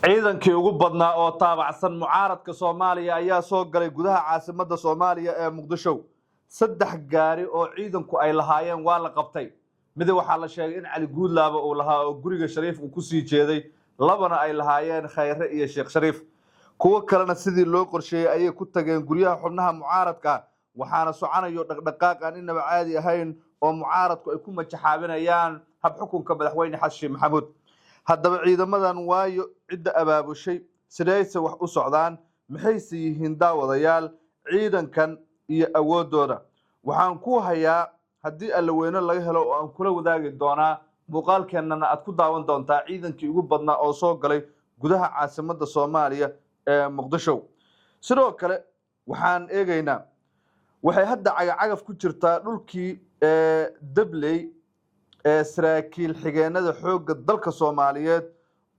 Ciidankii ugu badnaa oo taabacsan mucaaradka Soomaaliya ayaa soo galay gudaha caasimadda Soomaaliya ee Muqdisho. Saddex gaari oo ciidanku ay lahaayeen waa la qabtay. Mid waxaa la sheegay in Cali Guudlaaba uu lahaa oo guriga Shariif uu kusii jeeday, labana ay lahaayeen Khayre iyo Sheekh Shariif. Kuwo kalena sidii loo qorsheeyey ayay ku tageen guryaha xubnaha mucaaradka, waxaana soconayo dhaqdhaqaaq aan inaba caadi ahayn oo mucaaradku ay ku majaxaabinayaan habxukunka Madaxweyne Xasan Sheekh Maxamuud. Haddaba ciidamadan waayo cidda abaabushay? Sidayse wax u socdaan? Maxayse yihiin, daawadayaal, ciidankan iyo awooddooda? Waxaan ku hayaa, haddii Allaweyne laga helo, oo aan kula wadaagi doonaa, muuqaalkeennana aad ku daawan doontaa, ciidankii ugu badnaa oo soo galay gudaha caasimadda Soomaaliya ee Muqdisho. Sidoo kale waxaan eegaynaa, waxay hadda cagacagaf ku jirtaa dhulkii Dabley ee saraakiil xigeenada xoogga dalka Soomaaliyeed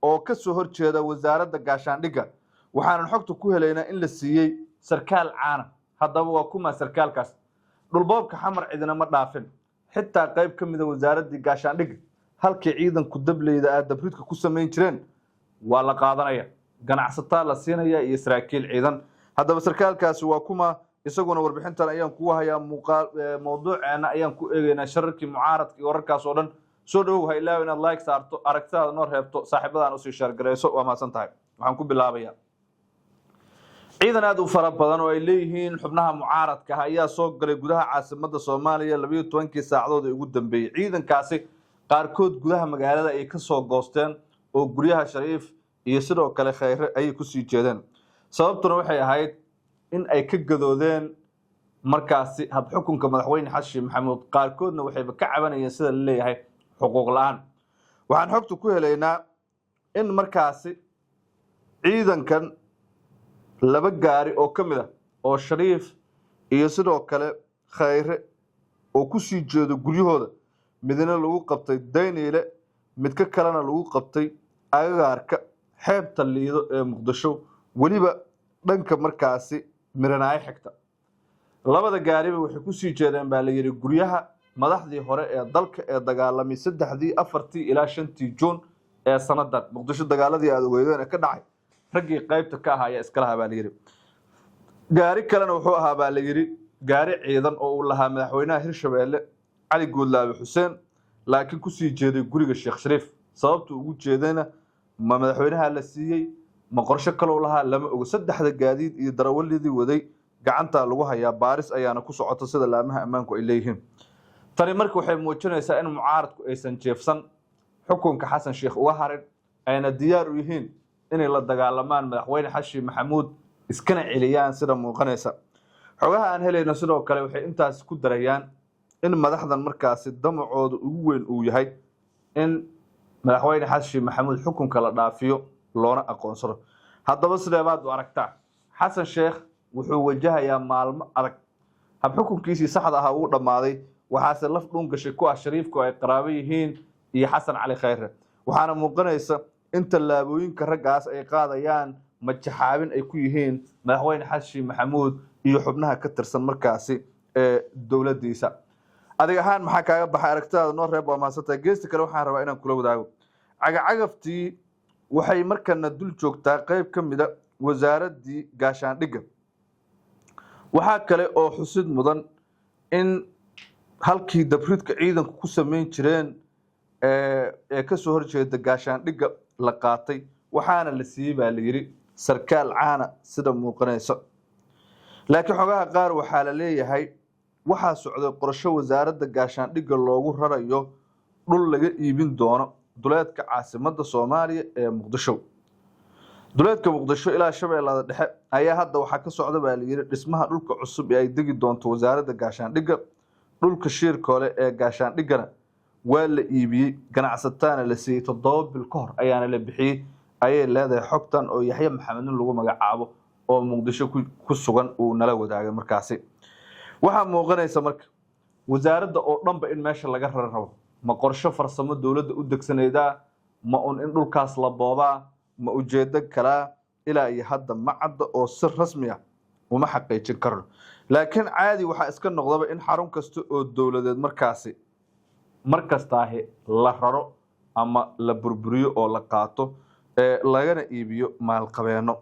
oo ka soo horjeeda Wasaaradda Gaashaandhigga. Waxaanan xogta ku helaynaa in la siiyey sarkaal caana. Haddaba waa kuma sarkaalkaas? Dhulboobka Xamar cidina ma dhaafin, xitaa qayb ka mida Wasaaraddii Gaashaandhigga, halkii ciidanku dableyda ah dabridka ku samayn jireen, waa la qaadanaya, ganacsataa la siinaya iyo saraakiil ciidan. Haddaba sarkaalkaasi waa kuma? Isaguna warbixintan ayaan kugu hayaa. Muuqaal mawduuceena ayaan ku eegaynaa shararkii mucaaradka iyo wararkaas oo dhan. Soo dhawow, ha ilaaw inaad like saarto, aragtidaada noo reebto, saaxiibadaan usii share garayso. Waa mahadsan tahay. Waxaan ku bilaabayaa, ciidan aad u fara badan oo ay leeyihiin xubnaha mucaaradka ah ayaa soo galay gudaha caasimadda Soomaaliya 12-kii saacadood ee ugu dambeeyey. Ciidankaasi qaarkood gudaha magaalada ayay ka soo goosteen oo guryaha Shariif iyo sidoo kale Khayre ayay kusii jeedeen. Sababtuna waxay ahayd in ay ka gadoodeen markaasi habxukunka Madaxweyne Xasan Sheekh Maxamuud. Qaarkoodna waxayba ka cabanayeen, sida la leeyahay, xuquuq la-aan. Waxaan xogta ku helaynaa in markaasi ciidankan laba gaari oo ka mid ah oo Shariif iyo sidoo kale Khayre oo ku sii jeedo guryahooda, midna lagu qabtay Dayniile, midka kalena lagu qabtay agagaarka xeebta Liido ee Muqdisho, weliba dhanka markaasi Miranaayo xigta. Labada gaariba waxay kusii jeedeen, baa la yidhi, guryaha madaxdii hore ee dalka ee dagaalamay 3-dii, 4-tii ilaa 5-tii Juun ee sanadan Muqdisho, dagaaladii aada ogeydeen ee ka dhacay, raggii qaybta ka ahaa ayaa iska lahaa, baa la yidhi. Gaari kalena wuxuu ahaa, baa la yidhi, gaari ciidan oo uu lahaa madaxweynaha Hirshabeelle Cali Guudlaabe Xuseen, laakiin kusii jeeday guriga Sheekh Shariif. Sababta ugu jeedayna ma madaxweynaha la siiyey, ma qorshe kalou lahaa, lama ogo. Saddexda gaadiid iyo darawaladii waday gacantaa lagu hayaa, baaris ayaana ku socota, sida laamaha ammaanku ay leeyihiin. Tani marka waxay muujinaysaa in mucaaradku aysan jeefsan xukunka Xasan Sheekh uga harin, ayna diyaar u yihiin inay la dagaalamaan Madaxweyne Xasan Maxamuud, iskana celiyaan, sida muuqanaysa. Xogaha aan helayno sidoo kale waxay intaas ku darayaan in madaxdan markaasi damacooda ugu weyn uu yahay in Madaxweyne Xasan Maxamuud xukunka la dhaafiyo loona aqoonsado. Haddaba sidee baad u aragtaa? Xasan Sheekh wuxuu wajahayaa maalmo adag. Habxukunkiisii saxda ahaa wuu dhammaaday, waxaase laf dhuun gashay ku ah Shariifku ay qaraabo yihiin iyo Xasan Cali Khayre. Waxaana muuqanaysa in tallaabooyinka raggaas ay qaadayaan majaxaabin ay ku yihiin Madaxweyne Xasan Maxamuud iyo xubnaha ka tirsan markaasi ee dowladdiisa. Adig ahaan maxaa kaaga baxay? Aragtidaada noo reeb. Waa mahadsantahay. Geesta kale waxaan rabaa inaan kula wadaago, cagacagaftii waxay markana dul joogtaa qayb ka mida Wasaaraddii Gaashaandhigga. Waxaa kale oo xusid mudan in halkii dabridka ciidanku ku samayn jireen ee ka soo horjeeda gaashaandhigga la qaatay, waxaana la siiyey, baa la yidhi, sarkaal caana, sida muuqanaysa. Laakiin xogaha qaar waxaa la leeyahay waxaa socday qorsho Wasaaradda Gaashaandhigga loogu rarayo dhul laga iibin doono duleedka caasimadda Soomaaliya ee Muqdisho. Duleedka Muqdisho ilaa Shabeellada Dhexe ayaa hadda waxaa ka socda, baa la yidhi, dhismaha dhulka cusub ee ay degi doonto Wasaaradda Gaashaandhigga. Dhulka Shiirkoole ee gaashaandhiggana waa la iibiyey, ganacsataana la siiyey, 7 bil ka hor ayaana la bixiyey, ayay leedahay xogtan oo Yaxye Maxamed nin lagu magacaabo oo Muqdisho ku sugan uu nala wadaagay. Markaasi waxaa muuqanaysa marka wasaaradda oo dhanba in meesha laga rari rabo. Ma qorsho farsamo dowladda u degsanaydaa? Ma un in dhulkaas la boobaa? Ma ujeedo kalaa? Ilaa iyo hadda ma cadda oo si rasmi ah uma xaqiijin karno, laakiin caadi waxaa iska noqdaba in xarun kasta oo dowladeed markaasi mar kastaahi la raro ama la burburiyo oo la qaato. ee lagana iibiyo maalqabeeno.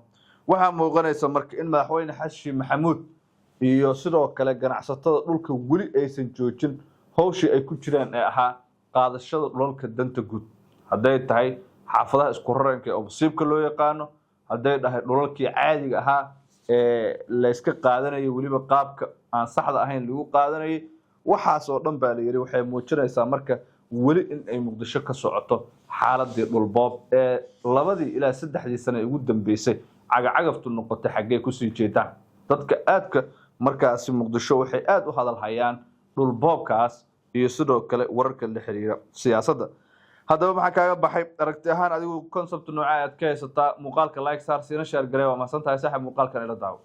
Waxaa muuqanaysa marka in Madaxweyne Xasan Sheekh Maxamuud iyo sidoo kale ganacsatada dhulka weli aysan joojin howshii ay ku jiraan ee ahaa qaadashada dhulalka danta guud, hadday tahay xaafadaha isku raranka ee obsiibka loo yaqaano, hadday dhahay dhulalkii caadiga ahaa ee layska qaadanayay, weliba qaabka aan saxda ahayn lagu qaadanayay. Waxaas oo dhan baa la yidhi waxay muujinaysaa marka weli in ay Muqdisho ka socoto xaaladii dhulboob ee 2dii ilaa 3dii sane ugu dambeysay cagacagaftu noqotay. Xaggee kusii jeedaan dadka aadka markaasi Muqdisho? Waxay aada u hadal hayaan dhulboobkaas iyo sidoo kale wararka la xiriira siyaasadda. Haddaba maxaa kaaga baxay aragti ahaan adigu? Concept nooca aad ka haysataa? Muuqaalka like saar, siina share garee. Waa mahadsan tahay, saaxib. Muuqaalkan ila daawo.